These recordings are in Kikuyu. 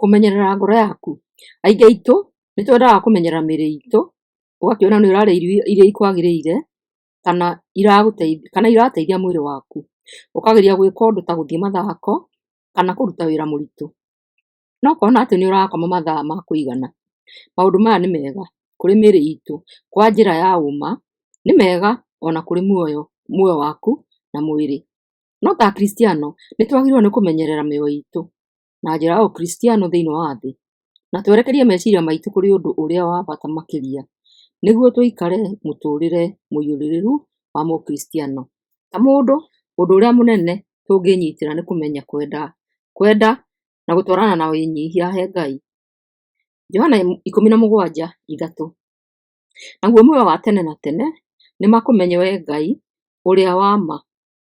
Kũmenyerera ngoro yaku. Aingĩ aitũ nĩ twendaga kũmenyerera mĩĩrĩ itũ, ũgakĩona nĩ ũrarĩa irio iria ikwagĩrĩire kana iragũteithia, kana irateithia mwĩrĩ waku. Ũkageria gwĩka ũndũ ta gũthiĩ mathako kana kũruta wĩra mũritũ, na ũkona atĩ nĩ ũrakoma mathaa ma kũigana. Maũndũ maya nĩ mega kũrĩ mĩĩrĩ itũ kwa njĩra ya ũma, nĩ mega ona kũrĩ muoyo, muoyo waku na mwĩrĩ. No ta Akristiano nĩ twagĩrĩirwo nĩ kũmenyerera mĩoyo itũ na njĩra ya ũkristiano thĩinĩ wa thĩ, na twerekerie meciria maitũ kũrĩ ũndũ ũrĩa wa bata makĩria, nĩguo tũikare mũtũrĩre mũiyũrĩrĩru wa mũkristiano. Ta mũndũ, ũndũ ũrĩa mũnene tũngĩnyitĩra nĩ kũmenya kwenda, kwenda na gũtwarana na wĩnyihia he Ngai. Johana 17:3. Naguo muoyo wa tene na tene nĩ makũmenye we Ngai ũrĩa wa ma,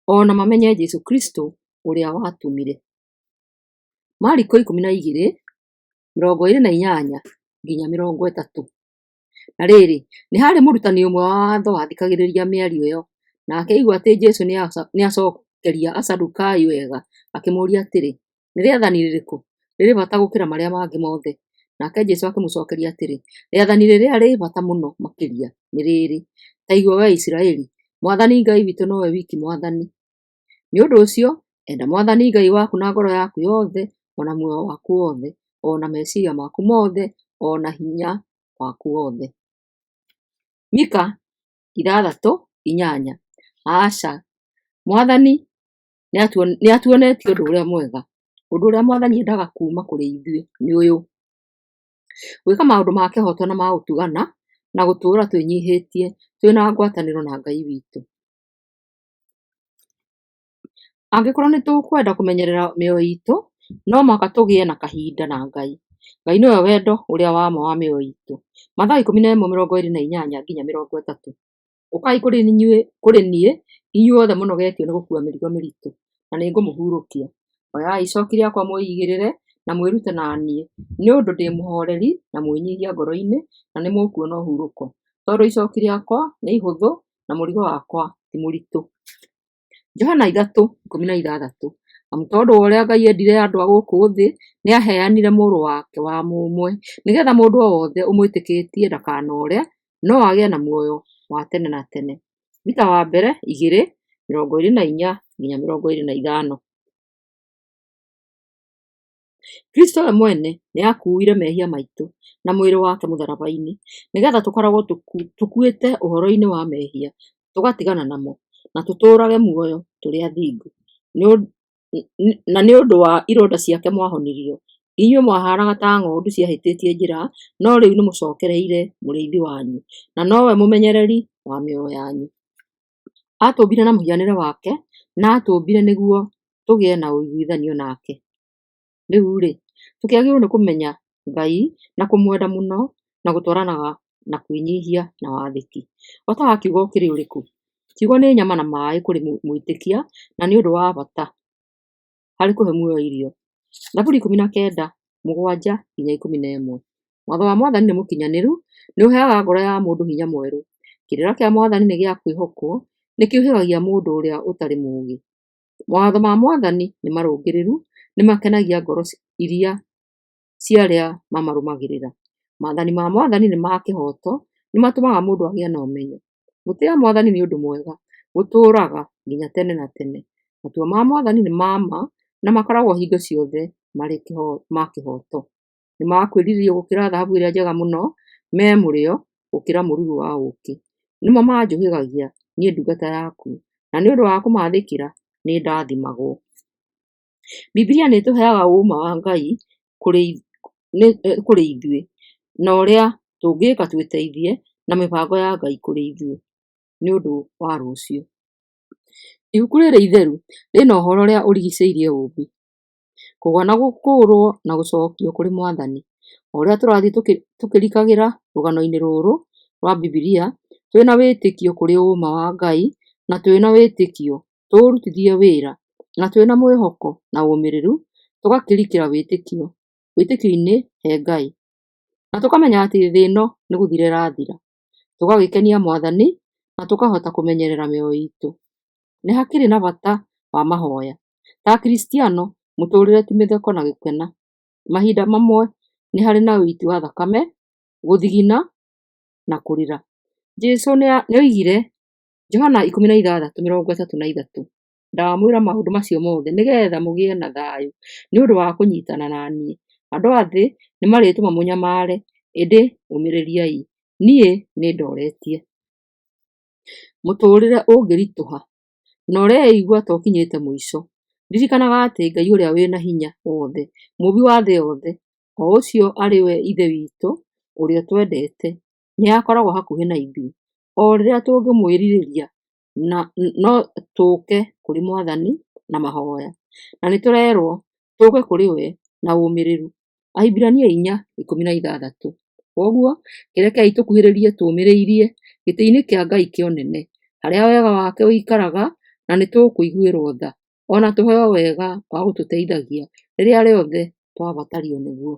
o na mamenye Jesu Kristo ũrĩa watũmire. Mariko 12:28 nginya 30. Na rĩrĩ, nĩ haarĩ mũrutani ũmwe wa watho wathikagĩrĩria mĩario ĩyo, nake aigua atĩ Jesũ nĩacokeria Asadukai wega, akĩmũũria atĩrĩ, Nĩ rĩathani rĩrĩkũ rĩrĩ bata gũkĩra marĩa mangĩ mothe? Nake Jesũ akĩmũcokeria atĩrĩ, Rĩathani rĩrĩa rĩ bata mũno makĩria nĩ rĩrĩ, Ta igua wee Isiraeli, Mwathani Ngai witũ nowe wiki Mwathani. Nĩ ũndũ ũcio, enda Mwathani Ngai waku na ngoro yaku yothe, o na muoyo waku wothe, o na meciria maku mothe, o na hinya waku wothe. Mika 6:8. Aca, Mwathani nĩatuonetie ũndũ ũrĩa mwega. Ũndũ ũrĩa Mwathani endaga kuuma kũrĩ ithuĩ nĩ ũyũ: gwĩka maũndũ ma kĩhooto na ma gũtugana, na gũtũũra twĩnyihĩtie twĩ na ngwatanĩro na Ngai witũ. Angĩkorwo nĩ tũkwenda kũmenyerera mĩoyo itũ, no mũhaka tũgĩe na kahinda na Ngai. Ngai nĩwe wendo ũrĩa wa ma wa mĩoyo itũ. Mathayo 11:28 nginya 30. Ũkai kũrĩ niĩ inyuothe mũnogetio nĩ gũkuua mĩrigo mĩritũ, na nĩngũmũhurũkia. Oyai icoki rĩakwa mwĩigĩrĩre na mwĩrute na niĩ, nĩ ũndũ ndĩ mũhooreri na mwĩnyihia ngoro-inĩ, na nĩmũkuona ũhurũko. Tondũ icoki rĩakwa nĩ ihũthũ na mũrigo wakwa ti mũritũ. Johana 3:16. Amu tondũ wa ũrĩa Ngai endire andũ a gũkũ thĩ, nĩaheanire Mũrũ wake wa mũmwe, nĩgetha mũndũ o wothe ũmwĩtĩkĩtie ndakanore, no agĩe na muoyo wa tene na tene. Pita wa mbere 2:24 nginya 25. Kristo we mwene nĩakuuire mehia maitũ na mwĩrĩ wake mũtharaba-inĩ, nĩgetha tũkoragwo tũkuĩte ũhoro-inĩ wa mehia, tũgatigana namo, na tũtũũrage muoyo tũrĩ athingu. Na nĩ ũndũ wa ironda ciake mwahonirio. Inyuĩ mwahanaga ta ng'ondu ciahĩtĩtie njĩra, no rĩu nĩmũcokereire mũrĩithi wanyu, na nowe mũmenyereri wa mĩoyo yanyu. Aatũmbire na mũhianĩre wake, na aatũmbire nĩguo tũgĩe na ũiguithanio nake. Rĩu-rĩ, tũkĩagĩrĩirwo nĩ kũmenya Ngai na kũmwenda mũno na gũtwaranaga na kwĩnyihia na wathĩki. Bata wa kiugo ũkĩrĩ ũrĩkũ? Kiugo nĩ nyama na maĩ kũrĩ mwĩtĩkia na nĩ ũndũ wa bata harĩ kũhe muoyo irio. Thaburi 19:7 nginya 11. Watho wa Mwathani nĩ mũkinyanĩru, nĩ ũheaga ngoro ya mũndũ hinya mwerũ. Kĩrĩra kĩa Mwathani nĩ gĩa kwĩhokwo, nĩkĩũhĩgagia mũndũ ũrĩa ũtarĩ mũũgĩ. Mawatho ma Mwathani nĩ marũngĩrĩru, nĩ makenagia ngoro iria cia arĩa mamarũmagĩrĩra. Maathani ma Mwathani nĩ ma kĩhooto, nĩ matũmaga mũndũ agĩe na ũmenyo. Gũtĩa Mwathani nĩ ũndũ mwega, gũtũũraga nginya tene na tene. Matua ma Mwathani nĩ ma ma na makoragwo hingo ciothe marĩ ma kĩhooto. Nĩ ma kwĩrirĩrio gũkĩra thahabu ĩrĩa njega mũno, me mũrĩo gũkĩra mũruru wa ũũkĩ. Nĩmo manjũhĩgagia niĩ ndungata yaku, na nĩ ũndũ wa kũmathĩkĩra nĩ ndathimagwo. Bibilia nĩ ĩtũheaga ũũma wa Ngai kũrĩ ithuĩ, na ũrĩa tũngĩka twĩteithie na mĩbango ya Ngai kũrĩ ithuĩ nĩ ũndũ wa rũciũ. Ibuku rĩrĩ itheru rĩna ũhoro ũrĩa ũrigicĩirie ũũmbi, kũgwa na gũkũũrwo na gũcokio kũrĩ Mwathani. O ũrĩa tũrathiĩ tũkĩrikagĩra rũgano-inĩ rũrũ rwa Bibilia, twĩna wĩtĩkio kũrĩ ũũma wa Ngai na twĩna wĩtĩkio tũũrutithie wĩra na twĩna mwĩhoko na ũmĩrĩru tũgakĩrikĩra wĩtĩkio-inĩ he Ngai, na tũkamenya atĩ thĩ ĩno nĩ gũthira ĩrathira, tũgagĩkenia Mwathani na tũkahota kũmenyerera mĩoyo itũ. Nĩ hakĩrĩ na bata wa mahoya. Ta Akristiano mũtũrĩre ti mĩtheko na gũkena. Mahinda mamwe nĩ harĩ na ũiti wa thakame, gũthigina na kũrĩra. Jesu nĩoigire Johana 16:33, Ndamwĩra maũndũ macio mothe nĩgeetha mũgĩe na thayũ nĩ ũndũ wa kũnyiitana na niĩ. Andũ a thĩ nĩmarĩtũma mũnyamare, ĩndĩ ũmĩrĩriai, niĩ nĩndoretie. Mũtũũrĩre ũngĩritũha na ũreigua ta ũkinyĩte mũico, ririkanaga atĩ Ngai ũrĩa wĩna hinya wothe, Mũũmbi wa thĩ yothe, o ũcio arĩ we Ithe witũ ũrĩa ũtwendete, nĩ akoragwo hakuhĩ na ithuĩ. O rĩrĩa tũngĩmwĩrirĩria, no tũũke kũrĩ Mwathani na mahoya, na nĩtũrerwo tũũke kũrĩ we na ũmĩrĩru. Ahibirania 4:16. Kwoguo kĩrekei tũkuhĩrĩrie tũũmĩrĩirie gĩtĩ-inĩ kĩa Ngai kĩa ũnene, harĩa wega wake ũikaraga, na nĩtũkũiguĩrwo tha, o na tũheo wega wa gũtũteithagia rĩrĩa rĩothe twabatario nĩguo.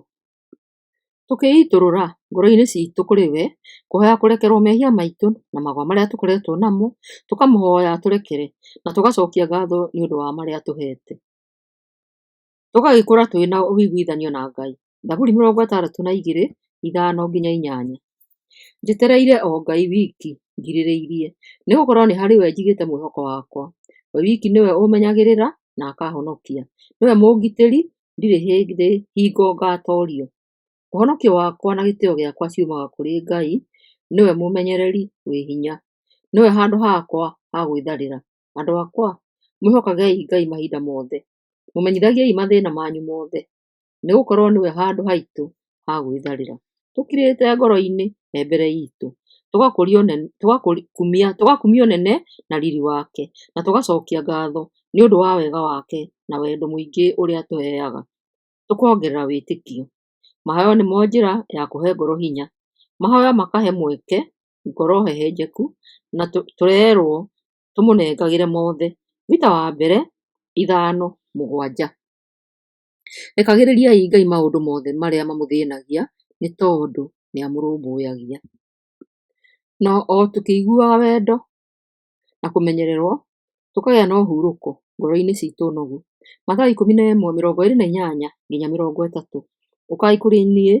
Tũkĩitũrũra ngoro-inĩ ciitũ kũrĩ we, kũhoya kũrekerwo mehia maitũ na magwa marĩa tũkoretwo namo, tũkamũhoya atũrekere na tũgacokia ngatho nĩ ũndũ wa marĩa atũhete. Tũgagĩkũra twĩ na ũiguithanio na Ngai. Thaburi 62:5-8. Njetereire o Ngai wiki ngirĩrĩirie, nĩgũkorwo nĩ harĩ we njigĩte mwĩhoko wakwa. We wiki nĩwe ũmenyagĩrĩra na akahonokia, nĩwe mũngitĩri, ndirĩ hĩndĩ hingo ngatorio. Ũhonokio wakwa na gĩtĩo gĩakwa ciumaga kũrĩ Ngai, nĩwe mũmenyereri wĩ hinya, nĩwe handũ hakwa ha gwĩtharĩra. Andũ akwa, mwĩhokagei Ngai mahinda mothe, mũmenyithagiei mathĩna manyu mothe, nĩgũkorwo nĩwe handũ haitũ ha gwĩtharĩra. Tũkirĩte ngoro-inĩ e mbere itũ, tũgakumia ũnene na riri wake, na tũgacokia ngatho nĩ ũndũ wa wega wake na wendo mũingĩ ũrĩa atũheaga. Tũkongerera wĩtĩkio. Mahoya nĩmo njĩra ya kũhe ngoro hinya. Mahoya makahe mweke ngoro hehenjeku na tũrerwo tũmũnengagĩre mothe. Pita wa mbere 5:7. Rekagĩrĩriai Ngai maũndũ mothe marĩa mamũthĩnagia nĩ tondũ nĩamũrũmbũyagia. Na o tũkĩiguaga wendo na kũmenyererwo, tũkagĩa na ũhurũko ngoro-inĩ citũ nogu. Mathayo 11:28-30. Ũkai kũrĩ niĩ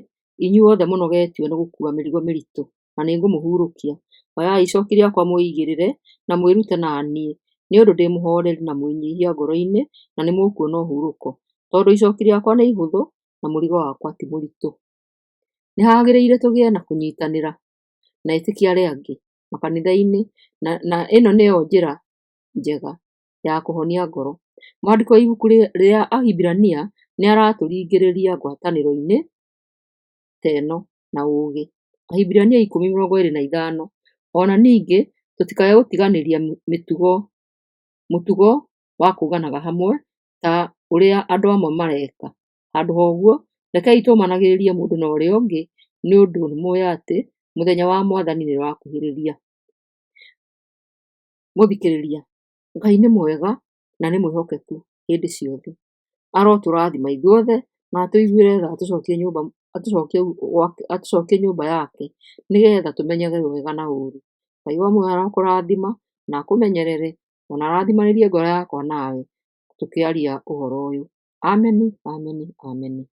inyuothe mũnogetio nĩ gũkuua mĩrigo mĩritũ, na nĩngũmũhurũkia. Oyai icoki rĩakwa mwĩigĩrĩre, na mwĩrute na niĩ, nĩ ũndũ ndĩ mũhooreri na mwĩnyiihia ngoro-inĩ, na nĩmũkuona ũhurũko. Tondũ icoki rĩakwa nĩ ihũthũ na mũrigo wakwa ti mũritũ. Nĩ hagĩrĩire tũgĩe na kũnyitanĩra na etĩkia arĩa angĩ makanitha-inĩ na ĩno nĩyo njĩra njega ya kũhonia ngoro. Mwandĩki wa ibuku rĩa Ahibirania nĩ aratũringĩrĩria ngwatanĩro-inĩ ta ĩno na ũũgĩ. Ahibirania 10:25. O na ningĩ tũtikae gũtiganĩria mũtugo wa kũnganaga hamwe, ta ũrĩa andũ amwe mareka; handũ ha ũguo, rekei tũũmanagĩrĩrie mũndũ na ũrĩa ũngĩ, nĩ ũndũ nĩmũũĩ atĩ mũthenya wa Mwathani nĩũrakuhĩrĩria. Mũthikĩrĩria, Ngai nĩ mwega na nĩ mwĩhokeku hĩndĩ ciothe. Arotũrathima ithuothe na atũiguĩre tha atũcokie nyũmba yake nĩgetha tũmenyage wega na ũũru. Ngai wa muoyo arokũrathima na akũmenyerere ona arathimanĩrie ngoro yakwa nawe tũkĩaria ũhoro ũyũ. Ameni, ameni, ameni.